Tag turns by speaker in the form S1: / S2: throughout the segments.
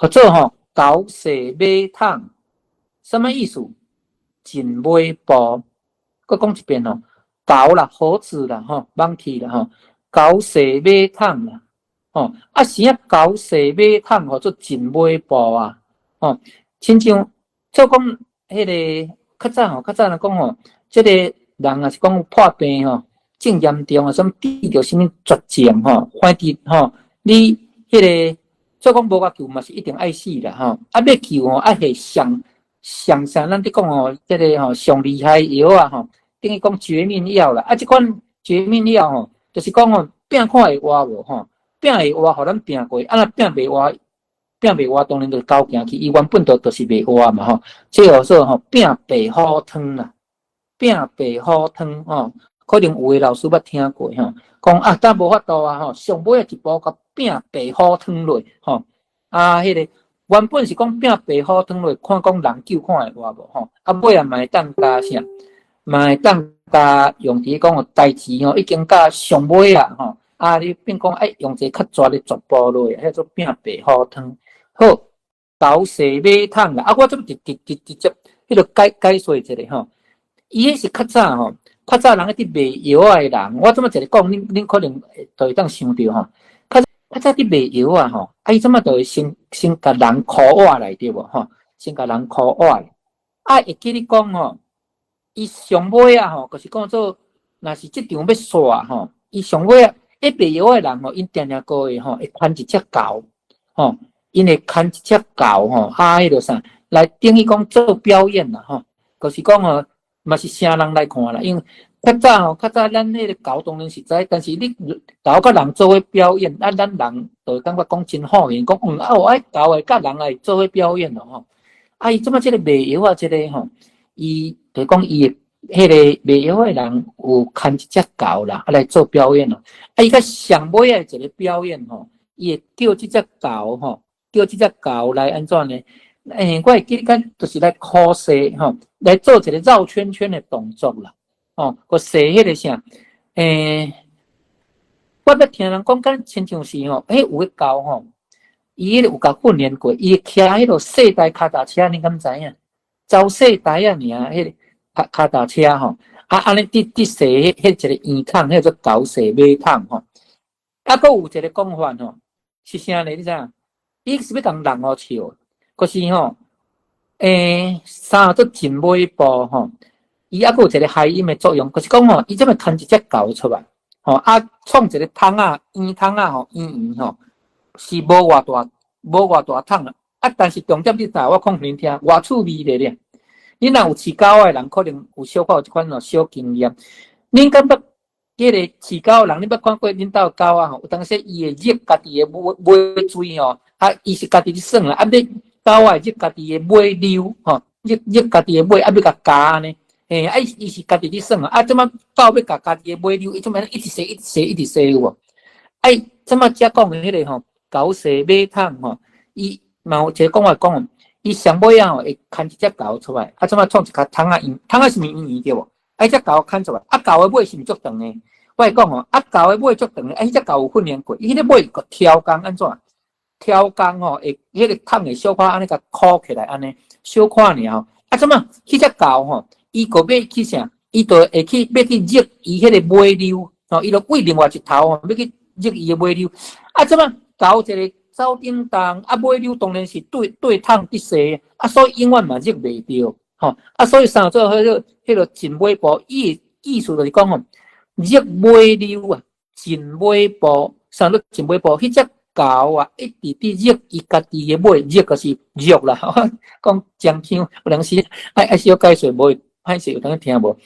S1: 號做吼猴踅馬桶，啥物意思？進尾步，閣講一遍吼，猴啦，猴子啦，吼，monkey 啦，吼，猴踅馬桶啦，吼，啊，啥猴踅馬桶號做進尾步啊？吼，親像做講彼个較早吼，較早人講吼，這個人若是講破病吼，真嚴重啊，啥物得著啥物絕症吼，反正吼，你彼个做講無法救嘛是一定愛死啦吼，啊欲救吼，愛下上上上咱佇講吼，這个吼上厲害藥啊吼，等於講絕命藥啦，啊，這款絕命藥吼，就是講吼，拼看會活無吼，拼會活，予咱拼過，啊若拼袂活，拼袂活當然就狗行去，伊原本就是袂活嘛吼，這號做吼拼白虎湯啦，拼白虎湯吼，可能有的老師捌聽過吼，講啊，但無法度啊吼，上尾仔一步共拼白虎湯落吼，啊，彼个原本是講拼白虎湯落，看講人救看會活無吼，啊尾仔嘛會當共啥，嘛會當共用佇講代誌吼，已經到上尾啊吼，啊你變講愛用一个較絕的絕步落，彼做拼白虎湯。好，猴踅馬桶啦，啊我這直直直直接彼个解解說一下吼，伊彼是較早吼，較早人咧佇賣藥仔的人，我這麼一个講，恁可能會當想著吼。較較早佇賣藥仔吼，啊伊這麼就會先先共人箍活來對無吼？先共人箍活來，啊會記你講吼，伊上尾仔吼，就是講做，若是這場欲煞吼，伊上尾仔，彼賣藥仔的人吼，𪜶定定閣會吼，會牽一隻猴吼，𪜶會牽一隻猴吼，啊，彼个啥，來等於講做表演啦吼，就是講吼，嘛是啥人來看啦，因為較早吼，較早咱彼个猴當然是知，但是你猴佮人做伙表演，啊，咱人就會感覺講真好玩，講啊有愛猴會佮人來做伙表演咯吼。啊，伊這擺這个賣藥仔這个吼，伊就講伊會彼个賣藥的人有牽一隻猴啦，啊來做表演咯。啊，伊較上尾仔一个表演吼，伊會叫這隻猴吼，叫這隻猴來按怎呢？欸，我會記得就是來箍踅吼，來做一個繞圈圈的動作啦。哦，閣踅彼个啥？欸，我捌聽人講，敢親像是吼，彼有个猴吼，伊彼个有共訓練過，伊會騎彼个細台跤踏車，你敢知影？走細台仔爾，彼个跤踏車吼，啊按呢佇佇踅彼彼一个圓筒，彼个做猴踅馬桶吼。啊，閣有一个講法吼，是啥呢？你知影？伊是欲共人予笑，閣是吼，欸，啥做進尾步吼？伊猶閣有一個諧音的作用，就是講吼，伊這麼牽一隻猴出來，吼啊，創一個桶仔，圓桶仔吼，圓圓吼，是無偌大，無偌大桶啊。啊，但是重點你知，我講予恁聽，偌趣味咧咧。你若有飼狗的人，可能有小可有這款吼小經驗。恁感覺彼个飼狗的人，你捌看過恁兜狗仔吼？有當時伊會捏家己的尾尾椎吼，啊，伊是家己咧耍啦，啊，欲狗仔會捏家己的尾溜吼，捏捏家己的尾，啊，欲共咬按呢。嘿，啊，伊伊是家己咧耍啊，啊，這擺狗欲共家己的尾溜，伊這擺一直踅，一直踅，一直踅有無？啊，這擺才講的彼个吼，猴踅馬桶吼，伊嘛有一个講法講，伊上尾仔吼會牽一隻猴出來，啊，這擺創一跤桶仔圓，桶仔是毋是圓圓對無？啊，彼隻猴牽出來，啊，猴的尾是毋是足長的？我會講吼，啊，猴的尾足長的，啊，彼隻猴有訓練過，伊彼个尾閣挑工按怎？挑工吼，會彼个桶會小可按呢共箍起來按呢，小可爾吼，啊，怎啊？彼隻猴吼，伊閣欲去啥？伊就會去欲去捏伊彼个尾溜，吼，伊就對另外一頭吼，欲去捏伊的尾溜。啊，怎啊？猴一个走叮當，啊，尾溜當然是對對桶佇踅，啊，所以永遠嘛捏袂著，吼，啊，所以啥做彼个彼个進尾步，伊的意思就是講吼，捏尾溜啊，進尾步，啥做進尾步？彼隻猴啊，一直佇捏伊家己的尾，捏就是虐啦。講真腔，有當時愛愛小解說，無會歹勢有當聽無？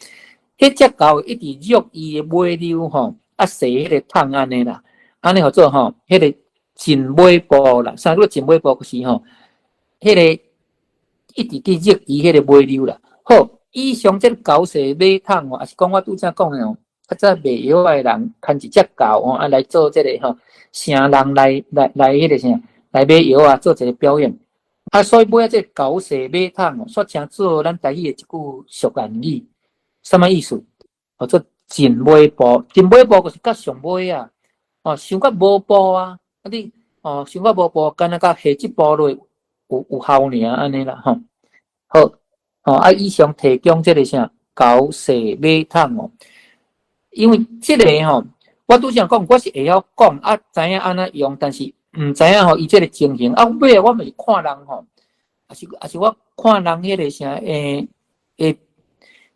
S1: 彼隻猴一直虐伊的尾溜吼，啊，踅彼个桶按呢啦，按呢號做吼，彼个進尾步啦，啥叫進尾步？就是吼，彼个一直佇捏伊彼个尾溜啦。好，以上這个猴踅馬桶吼，抑是講我拄才講的吼，較早賣藥的人牽一隻猴吼，啊來做這个吼，成人來來來彼个啥，來買藥啊，做一個表演。啊，所以尾仔這個猴踅馬桶吼，煞成做咱台語的一句俗諺語，啥物意思？號做進尾步，進尾步就是到上尾啊，哦，傷較無步啊，啊你哦，傷較無步，敢若共下一步落，有效爾按呢啦吼。好，吼啊，以上提供這個啥猴踅馬桶哦，因為這個吼，我拄才講我是會曉講啊，知影按怎用，但是毋知影吼伊這個情形啊，尾我嘛是看人吼，抑是我看人彼個啥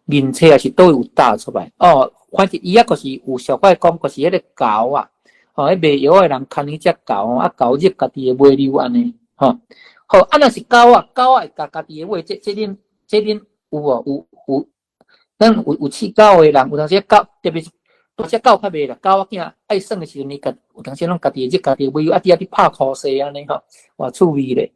S1: 面冊，抑是佗位有打出來哦。反正伊抑閣是有小可講，就是彼個猴啊，吼，彼賣藥的人牽彼隻猴，啊，猴入家己的尾溜按呢，吼。好，啊，若是狗啊，狗仔會咬家己的尾，這恁有無？有，咱有飼狗的人，有當時狗，特別是大隻狗較袂啦，狗仔囝愛耍的時陣，伊家有當時攏家己會入家己的尾溜，啊，佇遐咧拍箍踅按呢吼，偌趣味咧。